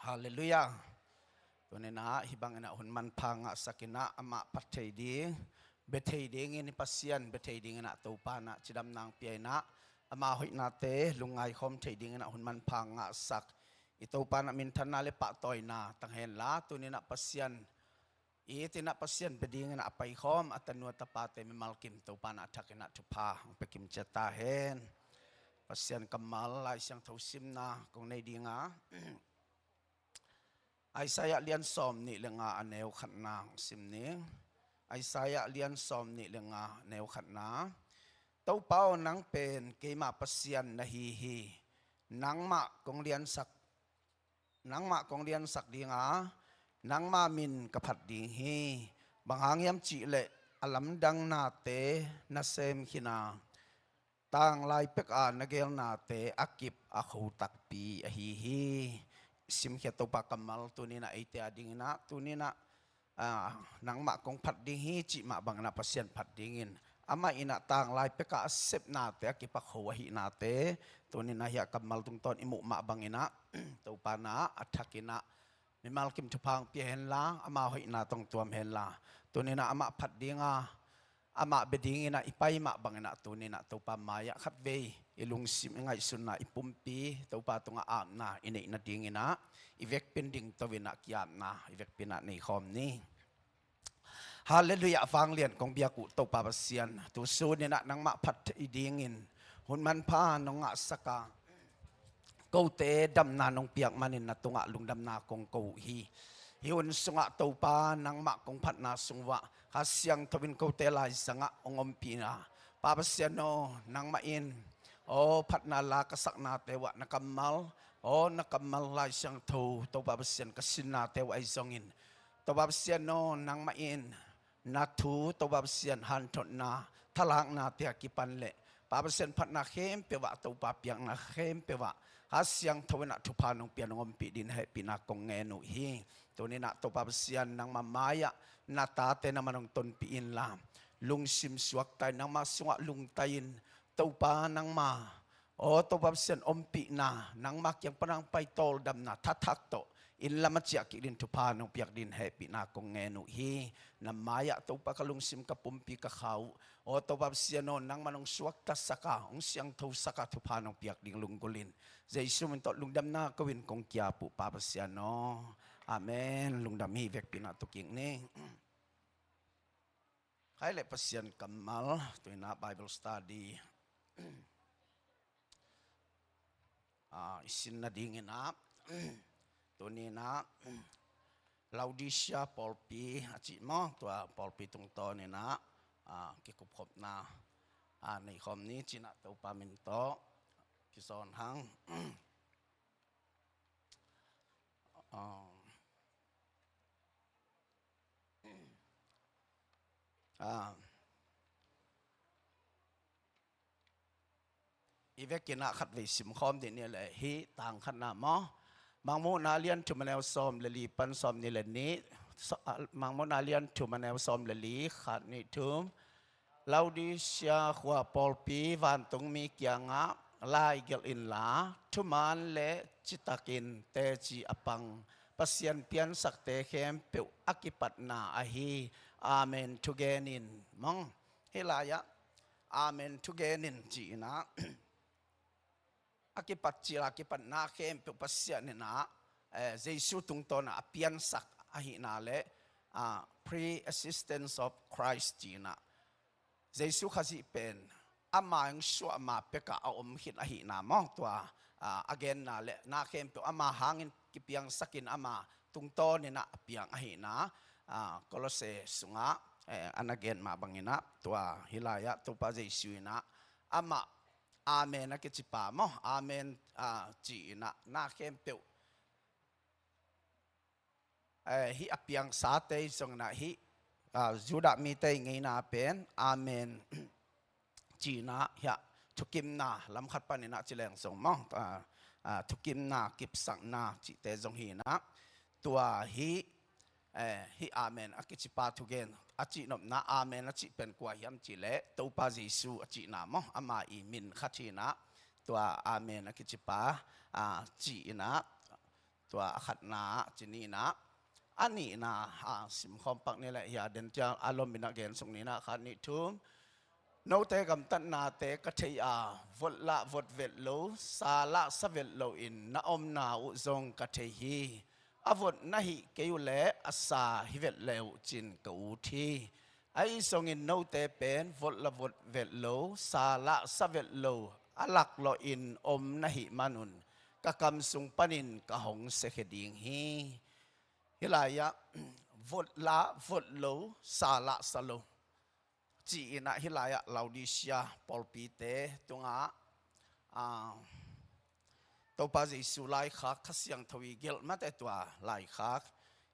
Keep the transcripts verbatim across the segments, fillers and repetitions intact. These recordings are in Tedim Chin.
Halleluiah. Tuni-in ah hih bangin ah hun manpha ngahsak in ah amah phat thei ding, bia thei dingin, Pasian bia thei dingin ah Topa in ah cidamna hong pia in ah ama hoihnate lungngai khawm thei dingin ah hun manpha ngahsak i Topa in ah minthanna le pahtawina tang hen la. Tuni-in ah Pasian it in ah Pasian bia dingin ah a paikhawm a tanu a tapate mimal kim Topa in ah a thakin ah thupha hong pia kim ciat ta hen. Pasian kammal Lai Siangtho simna kong nei ding a, Isaiah lian sawm nih le nga a neu khatna hong sim ning. Isaiah lian sawm nih le nga a neu khatna. Topa aw, nang pen keima Pasian na hi hi. Nangmah kong liansak, nangmah kong liansak ding a, nangma min ka phat ding hi. Bang hang hiam cih leh a lamdang nate na sem khin a, tanglai pek a na geel nate a kip a kho takpi ahi hi. Simkhiat Topa kammal tuni-in ah eite a dingin ah, tuni-in ah, ah, nangmah kong phat ding hi cih mah bangin ah Pasian phat dingin, amah in ah tanglai pek a a sep nate a kip a kho ahi nate, tuni-in ah hih a kammal tungtawn i muh mah bangin ah Topa in ah a thakin ah mimal kim thupha hong pia hen la, ama hoihna tawh hong tuam hen la. Tuni-in ah amah phat ding a, amah bia dingin ah i pai mah bangin ah tuni-in ah Topa mai-ah khatvei i lungsim, i ngaihsutna, i pumpi Topa tungah apna i neih nadingin ah i vekpi-in dingto-in ah ki-apna i vekpi-in ah nei khawm ni. Halleluiah. Vanglian kong biak uh Topa Pasian, tu sun in ah nangmah phat thei dingin hun manpha nong ngahsak a, kote damna nong piak manin na tungah lungdamna kong ko uh hi. Hih hun sungah Topa nangmah kong phatna sung uah Kha Siangtho in kote laizangah hong ompih in ah, Pa Pasian aw, nangmah in aw phatna la ka saknate uah na kammal, aw na kammal Lai Siangtho Topa Pasian ka sinnate uah ahi zongin, Topa Pasian aw, nangmah in na thu Topa Pasian hanthotna thalaknate a kipan le Pa Pasian phatna khempeuh ah, Topa piakna khempeuh ah Kha Siangtho in ah thupha nong pia, nong ompih dingin hehpihna kong ngen uh hi. Tuni-in ah Topa Pasian, nangma mai-ah na tate nangmah nong tonpih in la, lungsim suakta-in nangma sungah lungtai-in, Topa nangma aw Topa Pasian ompihna, nangma kiang pan hong pai tawldamna thathak tawh inn lam a ciah kik dingin thupha nong piak dingin hehpihna kong ngen uh hi. Na mai-ah Topa ka lungsim, ka pumpi, ka kha uh, aw Topa Pasian aw, nangmah nong suaktasak a, hong siangthosak a thupha nong piak ding lunggulh in, Jesu min tawh lungdamna ko-in kong ki-ap uh, Pa Pasian aw. Amen. Lungdam hi. Vekpi-in ah tu kik ni. Khai le Pasian kammal, tu-in ah Bible study, ah, i sin nadingin ah, tuni-in ah Laodicea pawlpi a cih maw, tua pawlpi tungtawn in ah, ah, kikupkhopna, ah, nei khawm ni ci-in ah Topa min tawh kizawn hang. Ah, ah, i vekin ah khatvei simkhawm dih ni le, hih tang khatna maw, Mangmuhna lian thum a neu sawm le li pan sawmnih le nih, sa-, ah, Mangmuhna lian thum a neu sawm le li, khat, nih, thum. Laodicea khua pawlpi vantungmi kiangah laigelh inla, thuman le citakin teci a pang Pasian piansakte khempeuh a kipatna ahi Amen thugen in, maw. Hih lai-ah Amen thugen in ci-in ah a kipat cil a kipatna khempeuh Pasian in ah, eh, Jesu tungtawn ah a piansak ahihna le, ah, pre-existence of Christ ci-in ah, Jesu Khazih pen ama hong suah ma pekah a om khin ahihna maw, tua, ah, a genna le na khempeuh ama hangin kipiangsakin ama tungtawn in ah a piang ahihna, ah, Kolose sungah, eh, a na gen mah bangin ah, tua hih lai-ah Topa Jesu in ah amah Amen a kicipa maw, Amen, ah, ci-in ah na khempeuh, eh, hih a piangsate zong in ah hih, ah, Judah mite i ngeina pen Amen ci-in ah hih ah thukimna lam khat panin ah ci leng zong maw, ah, ah, thukimna, kipsakna cihte zong hi-in ah, tua hih, eh, hih Amen a kicipa thugen a cihnopna Amen a cih pen kua hiam cih leh Topa Jesu a cihna maw, ama i min khat hi-in ah, tua Amen a kicipa, ah, ci-in ah, tua a khatna ah ci ni in ah, a nihna, a, simkhawm pak ni leh, hia, den tia a lom in ah gen suk ni in ah, khat, nih, thum. Note gamtatnate ka thei a, vot lah vot vet lo, sa lah sa vet lo in na omna uh zong ka thei hi. A vot na hih kei uh leh a sa hi vet le uh cin ka ut hi. Ahi zongin note pen vot lah vot vet lo, sa lah sa vet lo a laklawh in om na hih manun ka kam sung panin ka hong siakhia ding hi. Hih lai-ah vot lah vot lo, sa lah sa lo ci-in ah hih lai-ah Laodicea pawlpite tungah, ah, Topa Jesu laikhak, Kha Siangtho i gelh mate tua laikhak.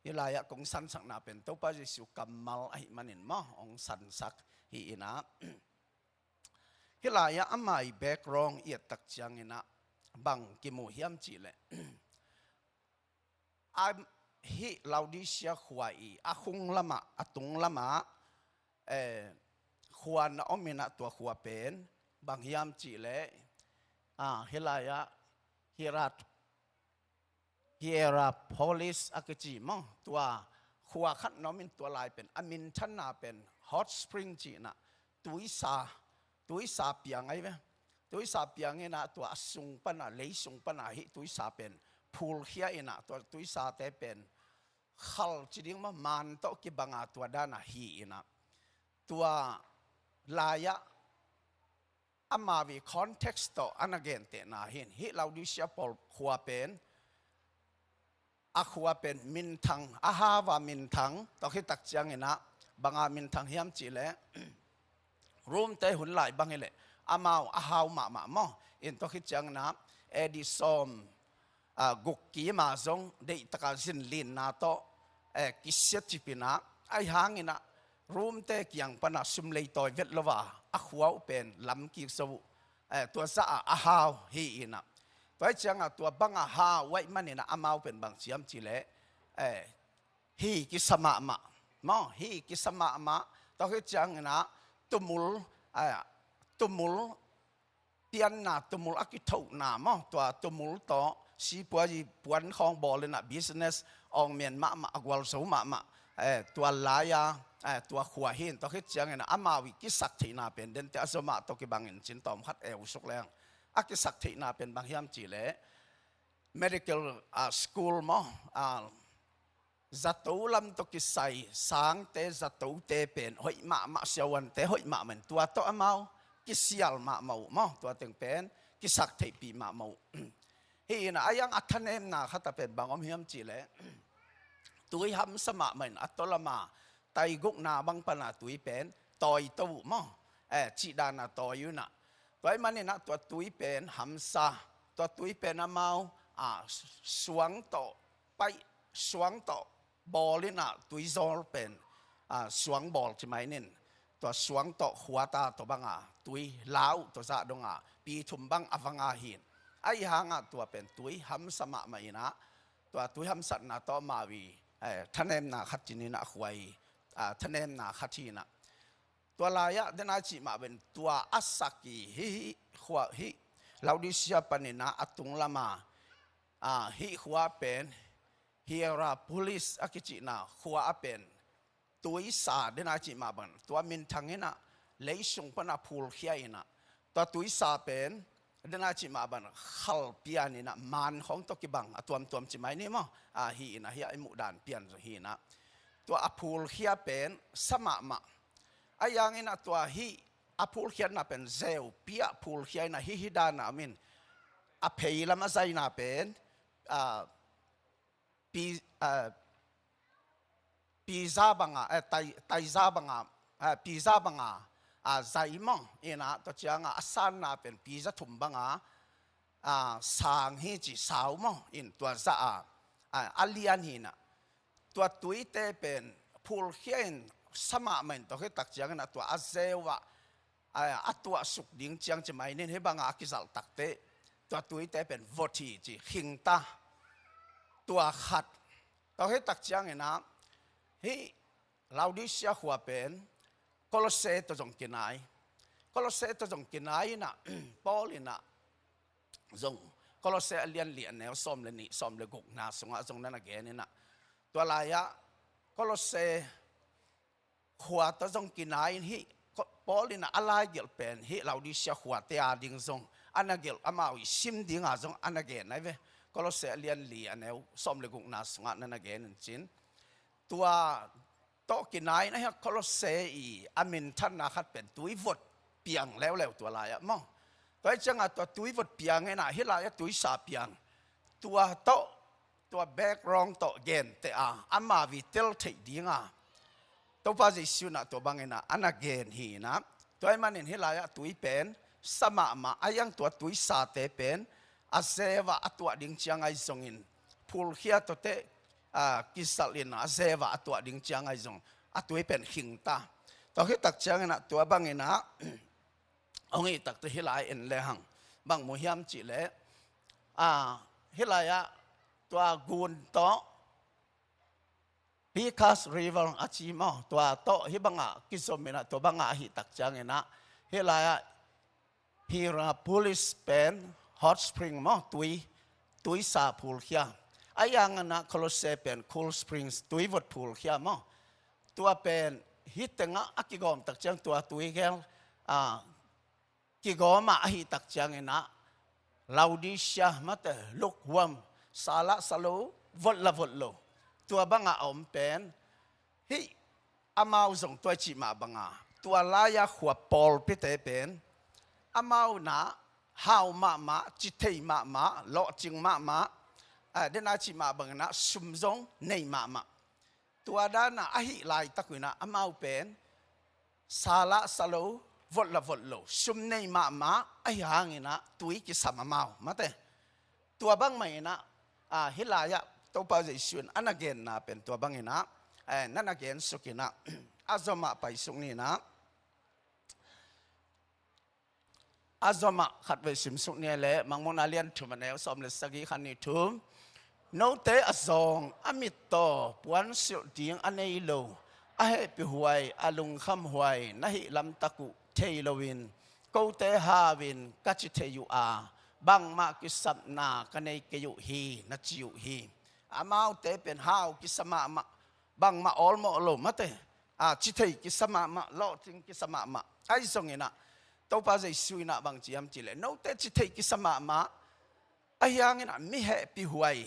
Hih lai-ah kong sansakna pen Topa Jesu kammal ahih manin maw, hong sansak hi in ah. Hih lai-ah ama i background i et tak ciangin ah bang kimu hiam cih leh, a, hih Laodicea khua i a khung lamah, a tung lamah, eh, khua na om in ah, tua khua pen bang hiam cih leh, ah, hih lai-ah Hierat-, Hierapolis a kici maw, tua khua khat na om in, tua lai pen a minthanna pen hot spring ci in ah, tuisa, tuisa piang ahi ve. Tuisa piang in ah tua a sung pan ah, lei sung pan ah hih tuisa pen phulkhia in ah, tua tuisate pen khal ci ding maw, man tawh kibang a tua dan ah hi in ah, tua lai-ah amau i context tawh a na gentehna hi in, hih Laodicea pawl khua pen, a khua pen minthang, a hau a minthang, tua khit tak ciangin ah bang a minthang hiam cih leh, Rome-te hun lai bang hi leh amau a hau mahmah maw. In tua khit ciangin ah A D sawm, ah, guk kim a zong deihtak a zinlinna tawh, eh, kisia cip in ah, ahi hangin ah Rome-te kiang pan ah sum lei tawi vet lo a, a khua uh pen lam kik zo uh, eh, tua zah a a hau hi in ah. Tua hi ciang ah tua bang a hau ahih manin ah amau pen bang ci hiam cih leh, eh, hi kisa mahmah maw, hi kisa mahmah. Tua khit ciangin ah tumul, eh, tumul pianna, tumul a kithohna maw, tua tumul tawh sipuazi puan khawng bawl in ah business awngmen mahmah, a gualzo mahmah, eh, tua lai-a, eh, tua khua hi in. Tua khit ciangin ah amau i kisaktheihna pen den te a zomah tawh kibangin cin tawm khat eu suk leng, a kisaktheihna pen bang hiam cih leh medical, ah, school maw, ah, zato lam tawh kisai sangte, zatote pen hoih mahmah, siavuante hoih mahmah in tua tawh amau kisial mahmah uh maw, tua teng pen kisaktheihpih mahmah uh. Hi in ah, a yang a thanemna khat ah pen bang om hiam cih leh, tui hamsa mahmah in a tawlama taigukna bang pan a tui pen tawi to uh maw, eh, cihdan a tawi uh in ah. Tua ahih manin ah tua tui pen hamsa, tua tui pen amau, ah, suang tawh paih, suang tawh bawl in ah tuizawl pen, ah, suang bawl ci mai nin, tua suang tawh khuata tua bang a tui la uh, tua zah dong a pi thum bang a vang a hi in. Ahi hang ah tua pen tui hamsa mahmah in ah, tua tui hamsatna tawh amau i, eh, thanemna khat ci ni in ah, khua i, ah, thanemna khat hi in ah. Tua lai-ah den a cih mah pen tua a sak i hih khua, hih Laodicea panin ah a tung lam a, ah, hih khua pen Hierapolis a kicihna khua ah pen tuisa, den a cih mah bang, tua minthang in ah, lei sung pan a phulkhia in ah, tua tuisa pen den a cih mah bang, khal pian in ah, man khawng tawh kibang a tuamtuam ci mai ni maw, ah, hi in ah, hiah i muhdan pian zong hi in ah, tua a phulkhia pen sa mahmah. Ahi hangin ah tua hih a phulkhiatna pen zeupi ah phulkhia in ah, hih hih dan a om in, a phei lam a zaina pen, ah, pi, ah, piza bang a, eh, tai, taiza bang a, eh, piza bang a, ah, zai maw, in ah tua ciang a a sanna pen piza thum bang a, ah, sang hi ci, sau maw, in tua zah a, ah, a lian hi in ah. Tua tuite pen phulkhia in sa mahmah in, tua khit tak ciangin ah tua a zeu ah, a, a tuahsuk ding ciang ci mai nin, hih bang a a kizalh takteh tua tuite pen vot hi ci, khingta. Tua khat. Tua khit tak ciangin ah hih Laodicea khua pen Kolosse tawh zong kinai. Kolosse tawh zong kinai in ah, Paul in ah zong Kolose a lian li a neu sawm le nih, sawm le gukna sungah zong na na gen inah, tua lai-ah Kolose khua tawh zong kinai in hih Paul inah a laigelh pen hih Laodicea khuate a ding zong a na gelh, amau i sim dinga zong a na gen ahi ve. Kolose a lian li a neu sawm le gukna sungah na na gen in cin. Tua tawh kinai in ahi a Kolose i a minthanna khat pen tuivot piang leuleu tua lai-ah maw. Tua hi ciangah tua tuivot piang inah hih lai-ah tuisa piang. Tua tawh, tua background tawh genteh a, amau i tel theih dinga Topa Jesu inah tua bang inah a na gen hi inah. Tua ahih manin hih lai-ah tui pen sa mahmah, a iang tua tuisate pen a zeva a tuah ding ciang ahi zongin phulkhia tawh teh, a, kisalh in a zeva a tuah ding ciang ahi zong a tui pen khingta. Tua khit tak ciang inah tua bang inah hong hih tak teh hih lai en le hang bang mu hiam cih leh, a, hih lai-ah tua gun tawh Picas River a ci maw, tua tawh hih bangah kizom inah tua bangah ahih tak ciang inah hih lai-ah Hierapolis pen hot spring maw, tui, tuisa phulkhia. A iang inah Kolose pen cool springs, tuivot phulkhia maw. Tua pen hih tengah a kigawm tak ciang tua tuigel, a, kigawm ah ahih tak ciang inah Laodicea mate, lukewarm, sa lah sa lo, vot lah vot lo, tua bangah a om pen hih amau zong tua i cih mah banga tua lai-a khua pawlpite pen amau inah hau mahmah, ci thei mahmah, lawhcing mahmah, a, dena cih mah bang inah sum zong nei mahmah. Tua dana ahih laitak uh inah amau pen sa lah sa lo, vot lah vot lo, sum nei mahmah, ahi hang inah tui kisam amau mate. Tua bang mah inah, a, hih lai-ah Topa Jesu in a na genna pen tua bang inah, eh, na na gen suk inah a zomah pai suk ni inah. A zomah khatvei sim suk ni leh, Mangmuhna lian thum a neu sawm le sagih, khat, nih, thum. Note a zawng a mittaw puansilh ding a nei lo, a hehpihhuai, a lungkhamhuai na hih lamtak uh thei loin kote hau in ka ci thei uh a, bangmah kisapna ka nei kei uh hi, na ci uh hi. Amaute pen hau kisa mahmah, bangmah awlmawh lo mate, a, ci thei kisa mahmah, lawhcing kisa mahmah. Ahi zong inah Topa Jesu inah bang ci hiam cih leh, note ci thei kisa mahmah, ahi hang inah mi hehpihhuai,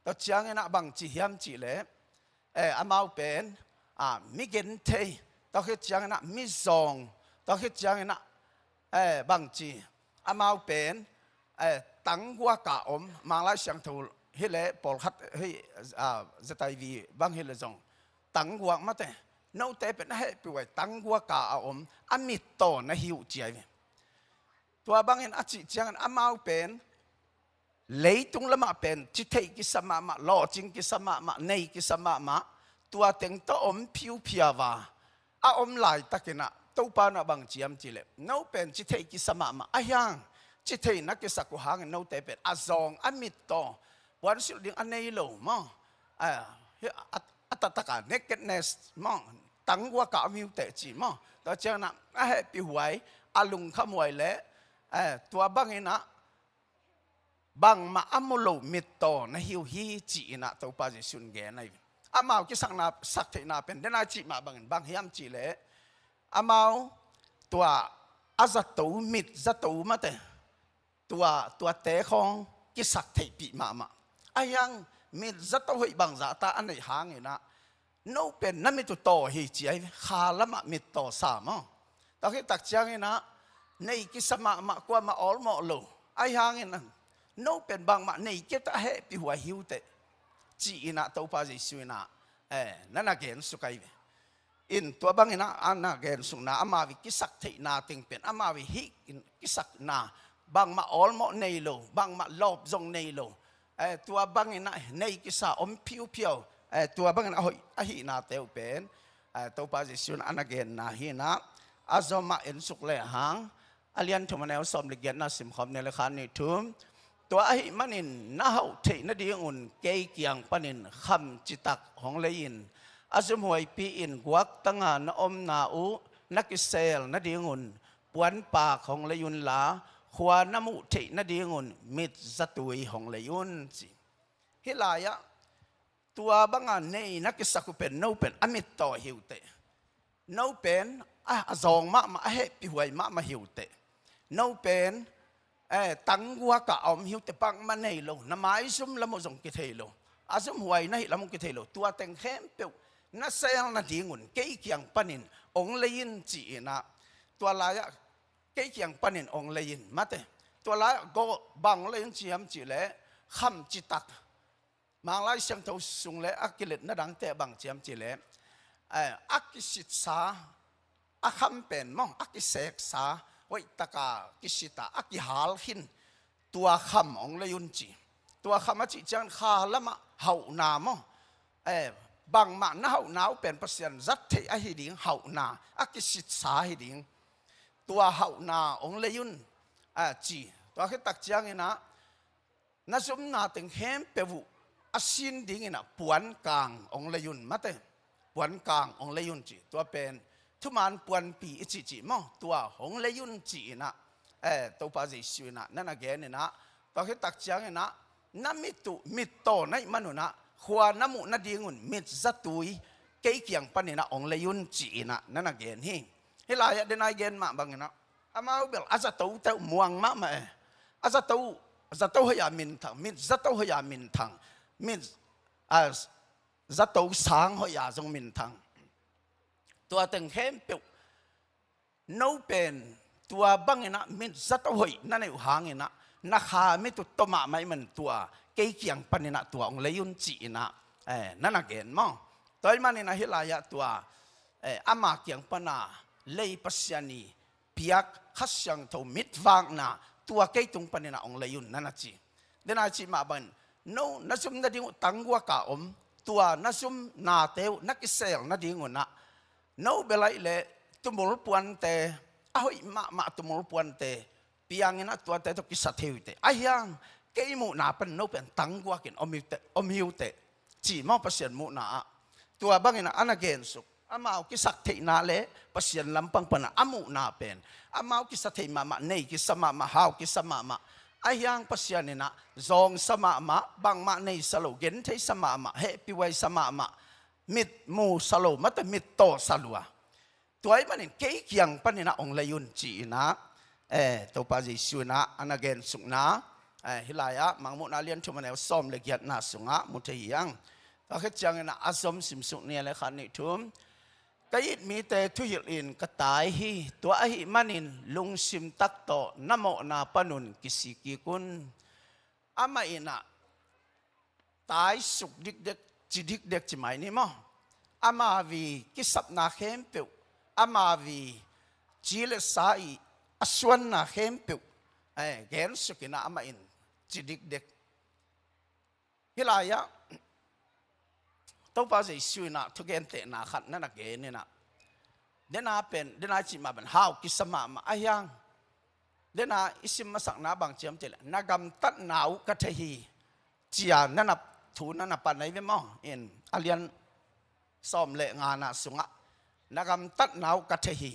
tua ciang inah bang ci hiam cih leh, eh, amau pen, a, mi genthei, tua khit ciang inah mi zawng, tua khit ciang inah, eh, bang ci, amau pen, eh, tangguak a om, Manglai Siangtho hi leh pawlkhat hi, a, Z I V bang hi leh zong tangguak mate, note pen a hehpihhuai, tangguak a om, a mittaw na hi uh ci ahi ve. Tua bangin a cih ciangin amau pen leitung lamah pen ci thei kisa mahmah, lawhcing kisa mahmah, nei kisa mahmah, tua teng tawh om phiuphiau a, a om laitak inah Topa inah bang ci hiam cih leh, no pen ci thei kisa mahmah, ahi hang ci thei na kisak uh hangin note pen a zawng a mittaw, puansilh ding a nei lo maw, a, hi, a, a taktak a nakedness maw, tangguak a om hi uh teh ci maw. Tua ciang inah a hehpihhuai, a lungkhamhuai leh, eh, tua bang inah bangmah a mu lo mittaw na hi uh hi ci inah Topa Jesu in gen ahi ve. Amau kisakna, sak theihna pen dena cih mah bangin bang hiam cih leh, amau tua a zato, mit zato mate, tua, tuate khawng kisak theihpih mahmah. Ahi hang mit zato hoih bangzah ta a neih hang inah no pen na mit uh taw hi ci ahi ve, kha lamah mittaw sa maw. Tua khit tak ciang inah nei kisa mahmah, kuamah awlmawh lo, ahi hang inah no pen bangmah nei kei ta, a hehpihhuai hi uh teh ci inah Topa Jesu inah, eh, na na gen suk ahi ve. In tua bang inah a na gen sukna, amau i kisak theihna teng pen amau i hih in kisakna, bangmah awlmawh nei lo, bangmah lawp zong nei lo, eh, tua bang inah nei kisa om phiuphiau, eh, tua bang inah a hoih ahihnate uh pen, eh, Topa Jesu in a na genna hi inah a zomah en suk lehang, a lian thum a neu sawm le giatna simkhawm ni leh, khat, nih, thum. Tua ahih manin na hauh theih nadingun kei kiang panin kham citak hong lei-in, a zumhuaipi-in guaktanga na omna uh na kisel nadingun puanpak hong lei unla, khua na muh theih nadingun mit zatui hong lei un, ci. Hih lai-ah tua banga nei na kisak uh pen no pen a mittaw hi uh teh. No pen a, a zawng mahmah, a hehpihhuai mahmah hi uh teh. No pen eh, tangguak ah a om hi uh teh, bangmah nei lo, na maizum lam uh zong kithei lo, a zumhuai na hih lam uh kithei lo. Tua teng khempeuh na sel nadingun kei kiang panin hong lei in, ci-in ah, tua lai-ah kei kiang panin hong lei in, mate. Tua lai-ah gawh, bang hong lei in ci hiam cih leh, kham citak. Manglai Siangtho sung le a kiletna dangte bang ci hiam cih leh, eh, a kisitsa, a kham pen maw, a kiseksa, hoihtaka kisita a kihal khin, tua kham hong lei un, ci. Tua kham a cih ciangin kha lamah hauhna maw, eh, bangmah na hauhna uh pen Pasian zat theih ahi ding hauhna, a kisitsa ahi ding, tua hauhna hong lei un, a ci. Tua khit tak ciangin ah na zumna teng khempeuh uh a sin dingin ah puankang hong lei un, mate. Puankang hong lei un, ci. Tua pen thuman puanpi i cihcih maw, tua hong lei un, ci-in ah, eh, Topa Jesu in ah na na gen in ah, tua khit tak ciangin ah na mit uh mittaw na hih man un ah khua na muh nadingun mit zatui kei kiang panin ah hong lei un, ci-in ah na na gen hi. Hih lai-ah denai gen mah bangin ah, amau bel a zatote uh muang mahmah e. A zato, zato hoih a minthang, mit zato hoih a minthang, mit, a, zato sang hoih a zong minthang. Tua teng khempeuh no pen tua bangin ah mit zato hoih na neih uh hangin ah na kha mit uh tawh mahmah ahih man tua kei kiang panin ah tua hong lei un, ci-in ah, eh, na na gen maw. Tua ahih manin ah hih lai-ah tua, eh, ama kiang pana lei Pasian i piak Kha Siangtho mitvakna tua kei tung panin ah hong lei un, na na ci. Denai cih mah bangin no na zum nading uh tangguak a om, tua na zumnate uh na kisel nadingun ah no bel ahih leh tumul puante, a hoih mahmah tumul puante piangin ah tuate tawh kisa thei uh teh. Ahi hang kei muhna pan no pen tangguakin om hi uh teh, om hi uh teh, ci maw, Pasian muhna ah. Tua bangin ah a na gensuk, amau kisaktheihna le Pasian lampang pana a muhna pen, amau kisa thei mahmah, nei kisa mahmah, hau kisa mahmah. Ahi hang Pasian in ah zawngsa mahmah, bangmah neisa lo, gentheisa mahmah, hehpihhuaisa mahmah, mit musa lo, mate, mit tawsa lua. Tua ahih manin kei kiang panin ah hong lei un, ci-in ah, eh, Topa Jesu in ah a na gensukna, eh, hih lai-ah Mangmuhna lian thum a neu sawm le giatna sungah mu thei hi hang. Tua khit ciangin ah a zom simsuk ni a le khat nih thum. Ka it mite thuhilh in ka tai hi, tua ahih manin lungsim tak tawh na mawhna panun kisik kik un. Amah in ah taisuk dikdek, ci dikdek ci mai ni maw. Ama vi kisapna khempeuh, ama vi ci le sa i a suanna khempeuh, eh, gensuk in ah amah in ci dikdek. Hih lai-ah Topa Jesu in ah thugentehna khat na na gen in ah, dena pen, dena i cih mah pen hau kisa mahmah, ahi hang dena i sim masakna bang ci hiam cih leh, na gamtatna uh ka thei hi, ci-a na na, thu na na pan ahi ve maw. In a lian sawm le ngana sungah, na gamtatna uh ka thei hi.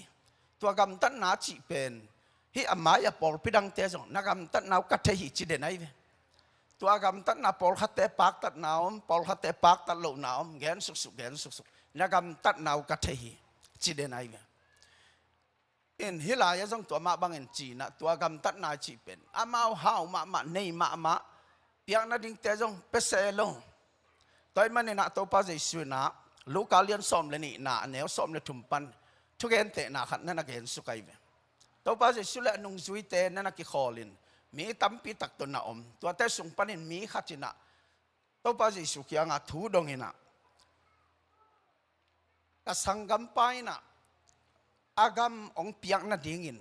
Tua gamtatna cih pen hih a mai-a pawlpi dangte zong na gamtatna uh ka thei hi, ci den ahi ve. Tua gamtatna pawlkhatte paktatna om, pawlkhatte paktat lohna om, gen suksuk, gen suksuk, na gamtatna uh ka thei hi, ci den ahi ve. In hih lai-ah zong tua mah bangin ci-in ah, tua gamtatna i cih pen amau hau mahmah, nei mahmah, piak nadingte zong pia se lo. Tua ahih manin ah Topa Jesu in ah Luka lian sawm le nihna a neu sawm le thum pan thugentehna khat na na gensuk ahi ve. Topa Jesu le a nungzuite na na kikhawl in, mi tampi tak tawh na om. Tuate sung panin mi khat in ah Topa Jesu kiangah thu dong in ah, ka sanggampa in ah a gam hong piak nadingin,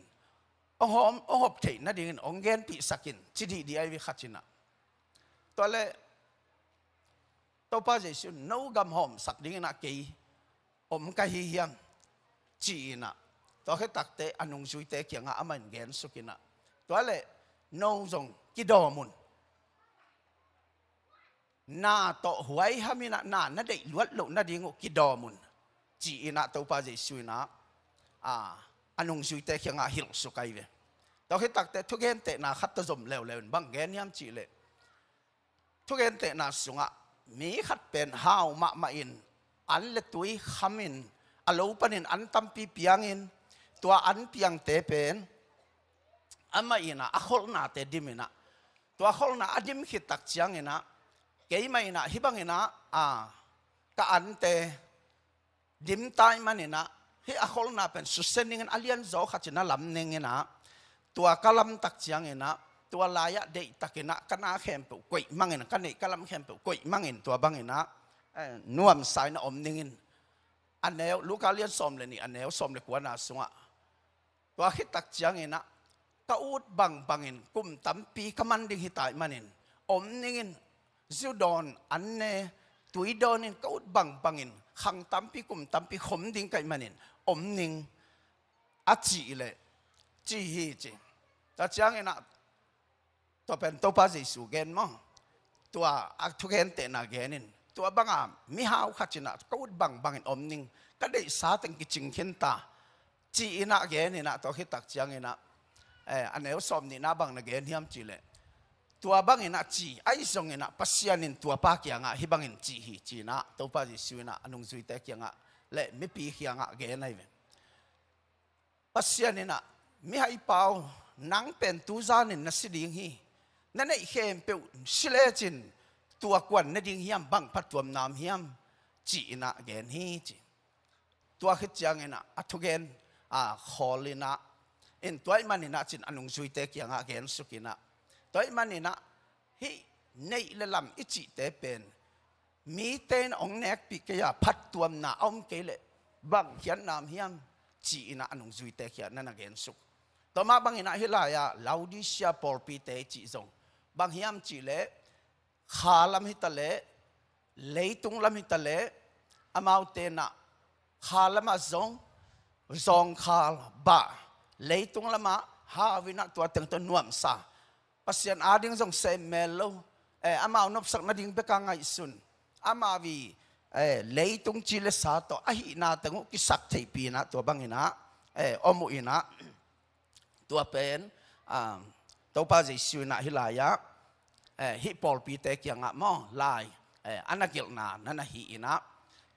hong hawm, hong hop theih nadingin hong genpihsak in, ci dihdih ahi ve, khat in ah. Tua leh Topa Jesu in, no gam hawmsak dingin ah kei om ka hi hiam, ci-in ah, tua khit takteh a nungzuite kiangah amah in gensuk in ah, tua leh no zong kidawm un. Na tawh huaiham in ah na na deih luat loh nading uh kidawm un, ci-in ah Topa Jesu in ah, a, a nungzuite kiangah hilhsuk ahi ve. Tua khit takteh thugentehna khat tawh zom leuleu in bang gen hiam cihleh, thugentehna sungah mi khat pen hau mahmah in an le tui kham in a lo panin an tampi piangin, tua an piangte pen amah inah a kholhnate dim inah, tua kholhna a dim khit tak ciang inah, keimah inah hih bang inah, a, ka ante dim tai man inah, hih a kholhna pen susia ning in a lianzaw khat in a lam ning inah, tua ka lam tak ciang inah, tua lai-ah deihtak inah ka na khempeuh koih mang in, ka neih ka lam khempeuh koih mang in, tua bang inah, eh, nuamsa inah om ning in, a neu, Luka lian sawm le nih, a neu sawm le kuana sungah, tua khit tak ciang inah, ka ut bangbangin kum tampi ka man ding hi tai manin, om ning in, zu dawn, an ne, tui dawn in ka ut bangbangin khang tampi kum tampi khom ding ka hih manin om ning, a cih leh, ci hi ci. Tua ciang inah, tua pen Topa Jesu gen maw? Tua a thugentehna gen in, tua banga mihau khat inah ka ut bangbangin om ning, ka deihsa teng kicing khin ta, ci inah gen inah, tua khit tak ciang inah, eh, a neu sawm nihna bang na gen hiam cihleh, tua bang inah ci, ahi zong inah Pasian in tua pa kiangah hih bangin ci hi, ci inah Topa Jesu inah a nungzuite kiangah le mipi kiangah gen ahi ve. Pasian inah, mihai pau, nang pen tu zanin na si ding hi. Na neih khempeuh si lecin tua kuan ne ding hiam, bang phattuamna om hiam, ci inah gen hi ci. Tua khit ciang inah a thugen, a, khawl inah, in tua ahih man inah cin a nungzuite kiangah gensuk inah, tua ahih man inah hih neih le lam i cihte pen mite in hong nekpih kei a, phattuamna a om kei leh bang khiatna om hiam, ci inah a nungzuite kiangah na na gensuk. Tua mah bang inah hih lai-ah Laodicea pawlpite i cih zong bang hiam cihleh, kha lam hi taleh, leitung lam hi taleh, amaute inah kha lamah zong zawngkhal, bah, leitung lamah hau inah tua teng tawh nuamsa, Pasian ading zong sem mel lo, eh, amau nopsak nading bek a ngaihsun, amau i, eh, leitung ci le sa tawh a hihna teng uh kisak theihpih inah tua bang inah, eh, om uh inah, tua pen, ah, Topa Jesu inah hih lai-ah, eh, hih pawlpite kiangah maw, lai, eh, a na gelhna na na hih inah,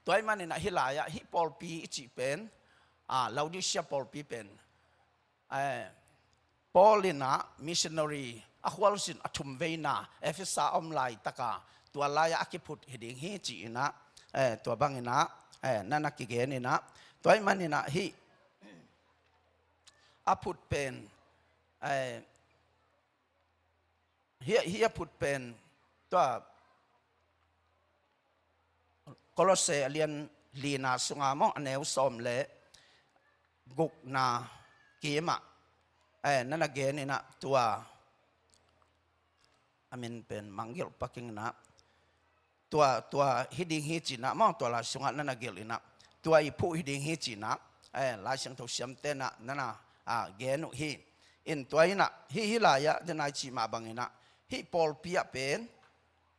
tua ahih man inah hih lai-ah hih pawlpi i cih pen, ah, Laodicea pawlpi pen, eh, Paul inah missionary a khualzin a thumveina Efesa a om laitaka tua lai-ah a kiphut hi ding hi ci inah, eh, tua bang inah, eh, na na kigen inah, tua ahih man inah hih a phut pen, eh, hih, hih a phut pen tua Kolose a lian lina sunga maw, a neu sawm le gukna kimah, eh, na na gen inah tua, a min pen manggelh paking inah, tua, tua hi ding hi ci inah maw, tua lai sungah na na gelh inah, tua i phuh hi ding hi ci inah, eh, Lai Siangtho siamte inah na na, ah, gen uh hi. In tua inah hih, hih lai-ah den ai cih mah bang inah hih pawlpi ah pen,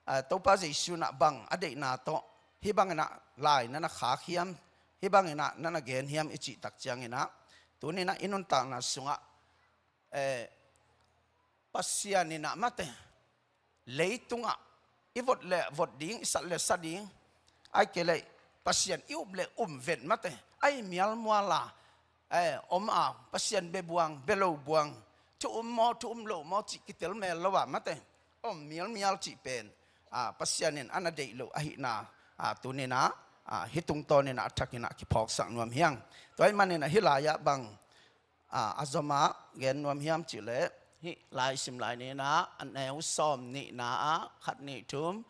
ah, Topa Jesu inah bang a deihna tawh hih bang inah lai na na khak hiam, hih bang inah na na gen hiam i cih tak ciang inah, tuni inah i nuntakna sungah, eh, Pasian inah mate, leitungah i vot le vot ding, i sat le sa ding, ahih kei leh Pasian i up le um vet mate, a hi mialmual a, eh, om a, Pasian bia buang, bia lo buang, thu um maw, thu um lo maw cih kitel mel lo a mate, om mialmial cih pen, ah, Pasian in a na deih loh ahihna, ah, tuni inah, ah, hih tungtawn inah a thak inah kiphawksak nuam hi hang. Tua ahih man inah hih lai-ah bang, ah, a zomah gen nuam hiam cihleh, hih lai sim lai ni inah a neu sawm nihna ah khat nih thum,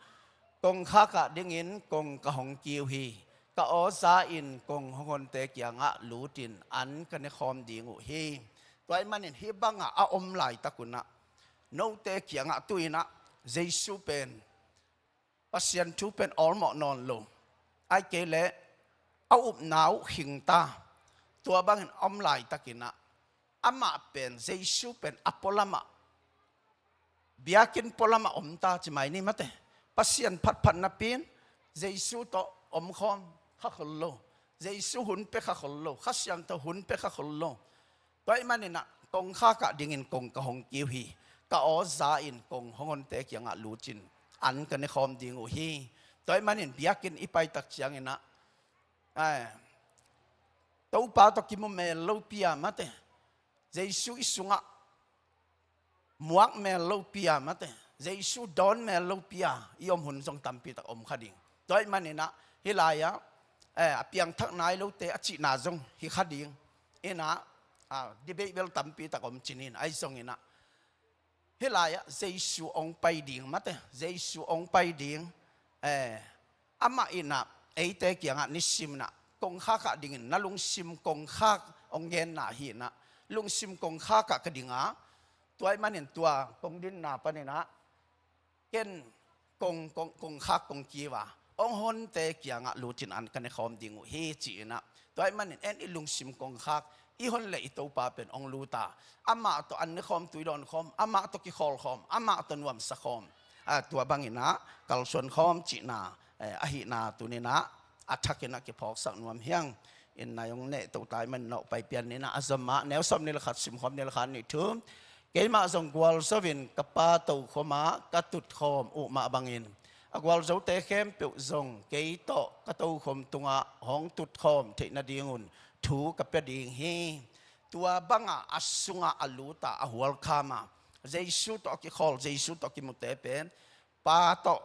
kongkhak ah dingin kong ka hong kiu hi. Ka aw za in kong honghonte kiangah lut in an ka nekhawm ding uh hi. Tua ahih man in hih bangah a om laitak un ah, note kiangah tu inah Jesu pen, Pasian thu pen awlmawh nawn lo, ahih kei leh a upna uh khing ta, tua bangin a om laitak inah, amah pen, Jesu pen a pualamah, biakinn pualamah om ta ci mai ni mate. Pasian phatphat napi in Jesu tawh omkhawm kha khol lo, Jesu hun pia kha khol lo, Kha Siangtho hun pia kha khol lo. Tua ahih man inah kongkhak ah dingin kong ka hong kiu hi. Ka aw za in kong honghonte kiangah lut in an ka ne khawm ding uh hi. Tua ahih manin biakinn i pai tak ciangin ah, eh, Topa tawh kimu mel lopi a mate, Jesu i sungah muak mel lopi a mate, Jesu dawn mel lopi a i om hun zong tampi tak om kha ding. Tua ahih manin ah hih lai-ah, eh, a piangthak nai lote a cihna zong hi kha ding. In ah, ah, debate bel tampi tak om cih in, ahi zongin ah hih lai-ah Jesu hong pai ding mate, Jesu hong pai ding, eh, amah in ah eite kiangah nisim in ah kongkhak ah dingin na lungsim kongkhak hong genna hi in ah, lungsim kongkhak ah ka ding a, tua ahih manin tua kong dinna panin ah ken kong, kong, kongkhak kong kiu a, hong honte kiangah lut in an ka ne khawm ding uh hi ci in ah. Tua ahih manin en i lungsim kongkhak, i hon leh i Topa pen hong lut a, amah tawh an ne khawm, tui dawn khawm, amah tawh kikhawl khawm, amah tawh nuamsa khawm, ah, tua bangin ah kalsuan khawm cihna, eh, ahihna tuni in ah a thakin ah kiphawksak nuam hi ing. In nai hong neh to ta ahih manin ah pai pian ni in ah, a zom ah neu sawm ni le khat, sim khawm ni le khat, nih, thum. Keimah zong gualzo in ka Pa tokhom ah ka tutkhawm uh mah bangin a gualzote khempeuh zong kei tawh ka tokhom tungah hong tutkhawm theih nadingun thu ka pia ding hi. Tua bangah a sungah a lut a, a hualkham a, Jesu tawh a kikhawl, Jesu tawh a kimute pen Pa tawh,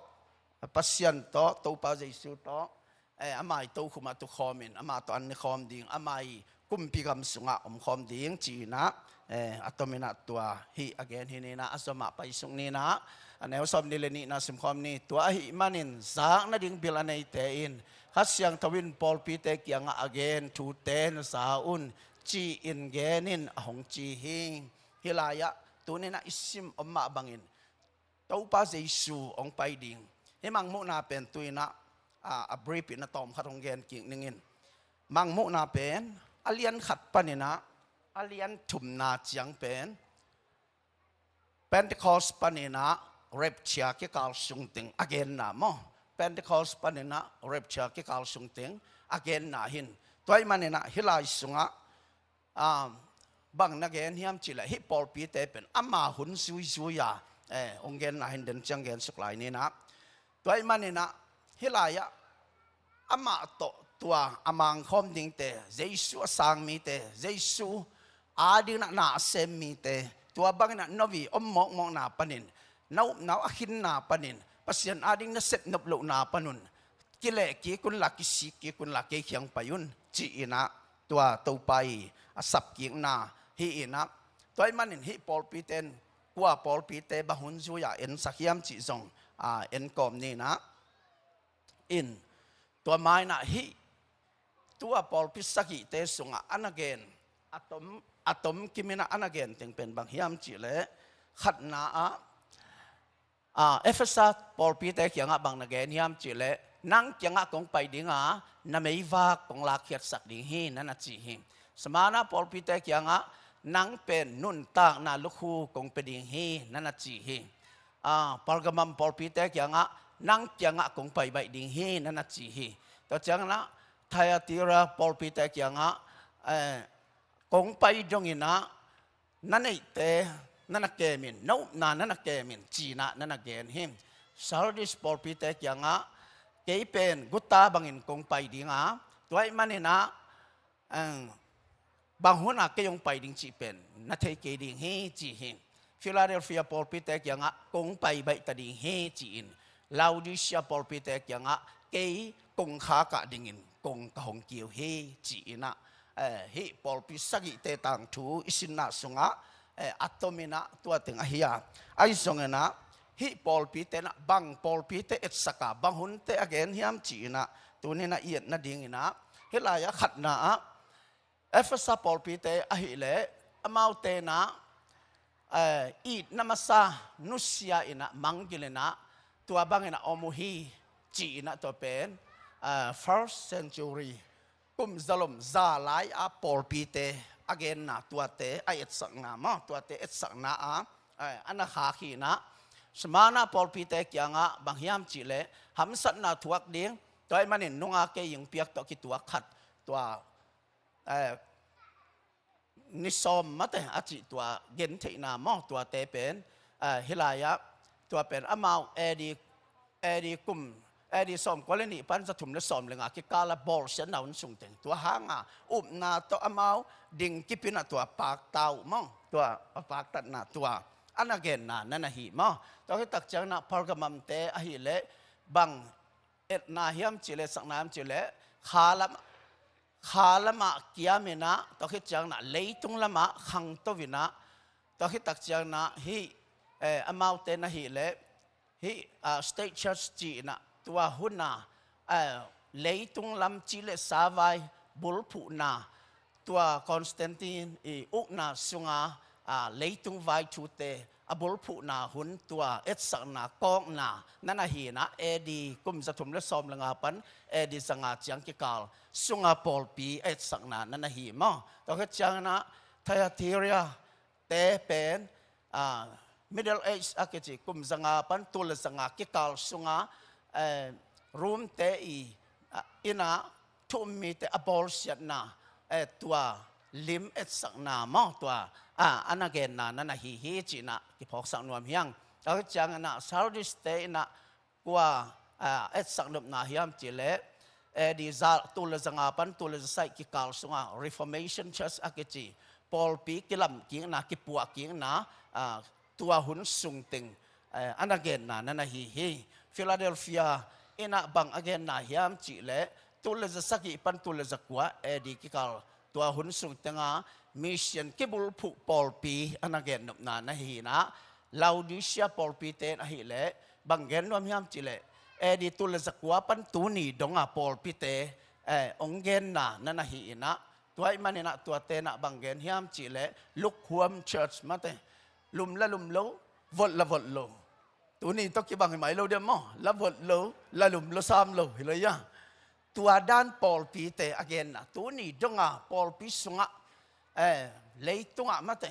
Pasian tawh, Topa Jesu tawh, eh, ama' tokhom ah tukhawm in, ama' tawh an ne khawm ding, ama' kumpi gam sungah om khawm ding ci in ah, eh, a tom in ah tua hih a gen hi ni in ah, a zom ah paisuk ni in ah, a neu sawm ni le nihna sim khawm ni. Tua ahih manin zak nading bil a neite in Kha Siangtho in pawlpite kiangah a gen thute na za un ci-in gen in a hong ci hi. Hih lai-ah tuni in ah i sim om mah bangin Topa Jesu hong pai ding. Hih mangmuhna pen tu in ah, a, a brief in ah tawm khat hong gen kik ning in. Mangmuhna pen a lian khat panin ah a lian thumna ciang pen Pentecost panin ah rapture kikal sung teng a genna maw. Pentecost panin ah rapture kikal sung teng a genna hi in. Tua ahih manin ah hih lai sungah, ah, bang na gen hiam cih leh hih pawlpite pen ama hun zuizui a, eh, hong genna hi in, den ciang gensuk lai ni in ah. Tua ahih manin ah hih lai-ah amah tawh tua a mangkhawm dingte, Jesu a sang mite, Jesu adingin ah na a sem mite, tua bangin ah no-a om mawkmawkna panin, na upna uh a khinna panin, Pasian ading na sep nop lohna panun kileh kik unla, kisik kik unla, kei kiang pai un ci in ah tua Topa i a sap kikna hi in ah. Tua ahih manin hih pawlpite in kua pawlpite bang hun zui-a ensak hiam cih zong, ah, en kawm ni in ah. In, tua ma in ah hih tua pawlpi sagihte sungah a na gen, a tom, a tom kim in ah a na gen teng pen bang hiam cih leh, khatna ah, ah, Efesa pawlpite kiangah bang na gen hiam cih leh, nang kiangah kong pai ding a, na meivak kong lakkhiatsak ding hi, na na ci hi. Smurna pawlpite kiangah, nang pen nuntakna lukhu kong pia ding hi, na na ci hi. Ah, Pergamum pawlpite kiangah, nang kiangah kong pai baih ding hi, na na ci hi. Tua ciangin ah Thyatira pawlpite kiangah, eh, kong pai dongin ah na neihte na na kem in, na upna na na kem in ci in ah na na gen hi. Sardis pawlpite kiangah, kei pen guta bangin kong pai ding a, tua ahih manin ah, ang, bang hun a kei hong pai ding cih pen na thei kei ding hi ci hi. Philadelphia pawlpite kiangah, kong pai baih ta ding hi ci in. Laodicea pawlpite kiangah, kei kongkhak ah dingin kong ka hong kiu hi ci in ah, eh, hih pawlpi sagihte tangthu i sinna sungah, eh, a tom in ah tua teng ahi a. Ahi zongin ah hih pawlpite in ah bang pawlpite etsak a, bang hunte a gen hiam ci in ah tuni in ah i et nadingin ah, hih lai-ah khatna ah Efesa pawlpite ahih leh amaute in ah, eh, itna masa, nusia in ah, manggil in ah, tua bangin ah om uh hi ci in ah, tua pen, eh, first century, kum zalom za lai a pawlpite a genna, tuate a etsakna maw, tuate etsakna ah, eh, a na khak hi in ah. Smurna pawlpite kiangah bang hiam cih leh, hamsatna thuak ding, tua ahih manin nunga keing piak tawh kituak khat, tua, eh, ni sawm mate a cih tua gentheihna maw, tuate pen, ah, hih lai-ah tua pen amau A D, A D kum, A D sawmkua le nih pan zathum le sawm le nga kikal a bawlsiatna hun sungteng. Tua hanga upna tawh amau ding kipin ah tua pakta uh maw, tua a paktatna tua a na genna na na hi maw. Tua khit tak ciangin ah Pergamum-te ahih leh bang etna hiam cih leh, etsakna hiam cih leh, kha lam, kha lamah kiamin ah, tua khit ciangin ah leitung lamah khangto in ah, tua khit tak ciangin ah hih, eh, amaute na hih leh, hih, ah, state church ci-in ah tua hun ah, eh, leitung lam cih leh savai bulphuhna, tua Constantine i ukna sunga, ah, leitung vai thute a bulphuhna hun tua etsakna kawkna na na hi in ah, A D kum zathum le sawm le nga pan A D zanga ciang kikal sunga pawlpi a etsakna na na hi maw. Tua khit ciangin ah Thyatira te pen, ah, Middle Age a kici kum zanga pan tul le zanga kikal sunga, eh, Rome-te i, ah, in ah thu um mite a bawlsiatna, eh, tua lim etsakna maw, tua, ah, a na genna na na hi hi ci-in ah kiphawksak nuam hi ing. Tua khit ciangin ah Sardis-te in ah kua, ah, etsak nopna hiam cih leh, A D za, tul le zanga pan tul le zasaih kikal sunga Reformation Church a kici pawlpi kilam kikna, kipuah kikna, ah, tua hun sungteng, eh, a na genna na na hi hi. Philadelphia in ah bang a genna hiam cih leh tul le zasagih pan tul le zakua A D kikal tua hun sungteng a mission kibulphuh pawlpi a na gen nopna na hi in ah, Laodicea pawlpite in ahih leh bang gen nuam hiam cih leh, A D tul le zakua pan tuni dong a pawlpite, eh, hong genna na na hi in ah, tua ahih manin ah tuate in ah bang gen hiam cih leh, lukewarm church mate, lum la lum lo, vot la vot lo. Tuni tawh kibang hi mai lo diam maw, la vot lo, la lum lo, sam lo, hi lo ia. Tua dan pawlpite a genna, tuni dong a pawlpi sungah, eh, leitungah mate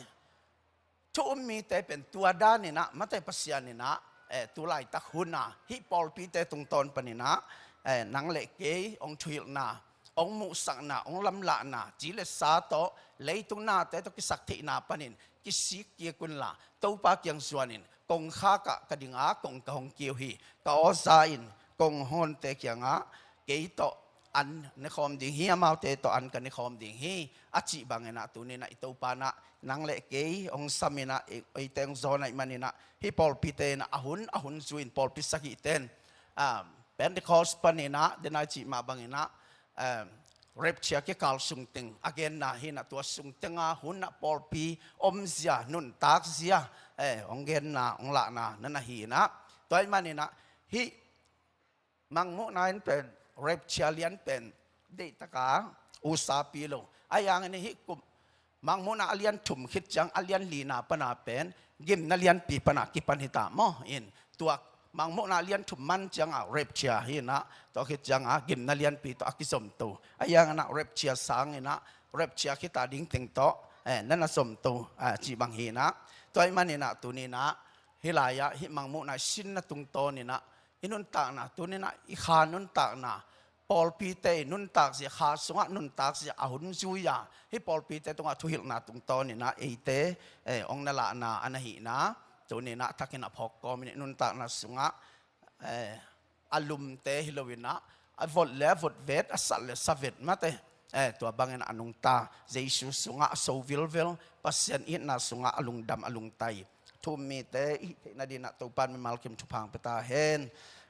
thu um mite pen tua dan in ah mate Pasian in ah, eh, tu laitak hun a hih pawlpite tungtawn panin ah, eh, nang le kei hong thuhilhna, hong muhsakna, hong lamlahna, ci le sa tawh leitung nate tawh kisaktheihna panin kisik kik unla, Topa kiang zuanin, kongkhak ah ka ding a, kong ka hong kiu hi, ka aw za in, kong hawnte kiangah kei tawh an ne khawm ding hi, amaute tawh an ka ne khawm ding hi, a cih bangin ah tuni in ah i Topa in ah nang le kei hong sam in ah, ei, eite hong zawn ahih manin ah hih pawlpite in ah a hun a hun zui in pawlpi sagihte in, ah, Pentecost panin ah, den a i cih mah bangin ah, um, rapture kikal sungteng a genna hi in ah, tua sungteng a hun ah pawlpi omzia, nuntakzia, eh, hong genna, hong lahna na na hi in ah. Tua ahih manin ah hih mangmuhna in pen rapture lian pen deihtak a usapi lo. Ahi hangin hih kum mangmuhna a lian thum khit ciang a lian lina pan a pen gimna lianpi pan a kipan hi ta maw. In tua mangmuhna a lian thum man ciang a rapture hi in ah, tua khit ciang a gimna lianpi tawh a kizomto. Ahi hangin ah rapture sangin ah rapture khit a ding teng tawh, eh, na na zomto, eh, cih bang hi in ah. Tua ahih manin ah tuni in ah hih lai-ah hih mangmuhna i sinna tungtawn in ah i nuntakna, tuni in ah i kha nuntakna, pawlpite i nuntakzia, kha sungah nuntakzia a hun zui a, hih pawlpite tungah thuhilhna tungtawn in ah eite, eh, hong na lahna a na hi in ah, tuni in ah a thakin a phawk kawmin i nuntakna sungah, eh, a lumte hi lo in ah, a vot le a vot vet, a sat le sa vet mate, eh, tua bangin a nungta, Jesu sungah a so vilvel, Pasian itna sungah a lungdam a lungtai thu um mite i hih theihna dingin ah Topa'n mimal kim thupha hong pia ta hen.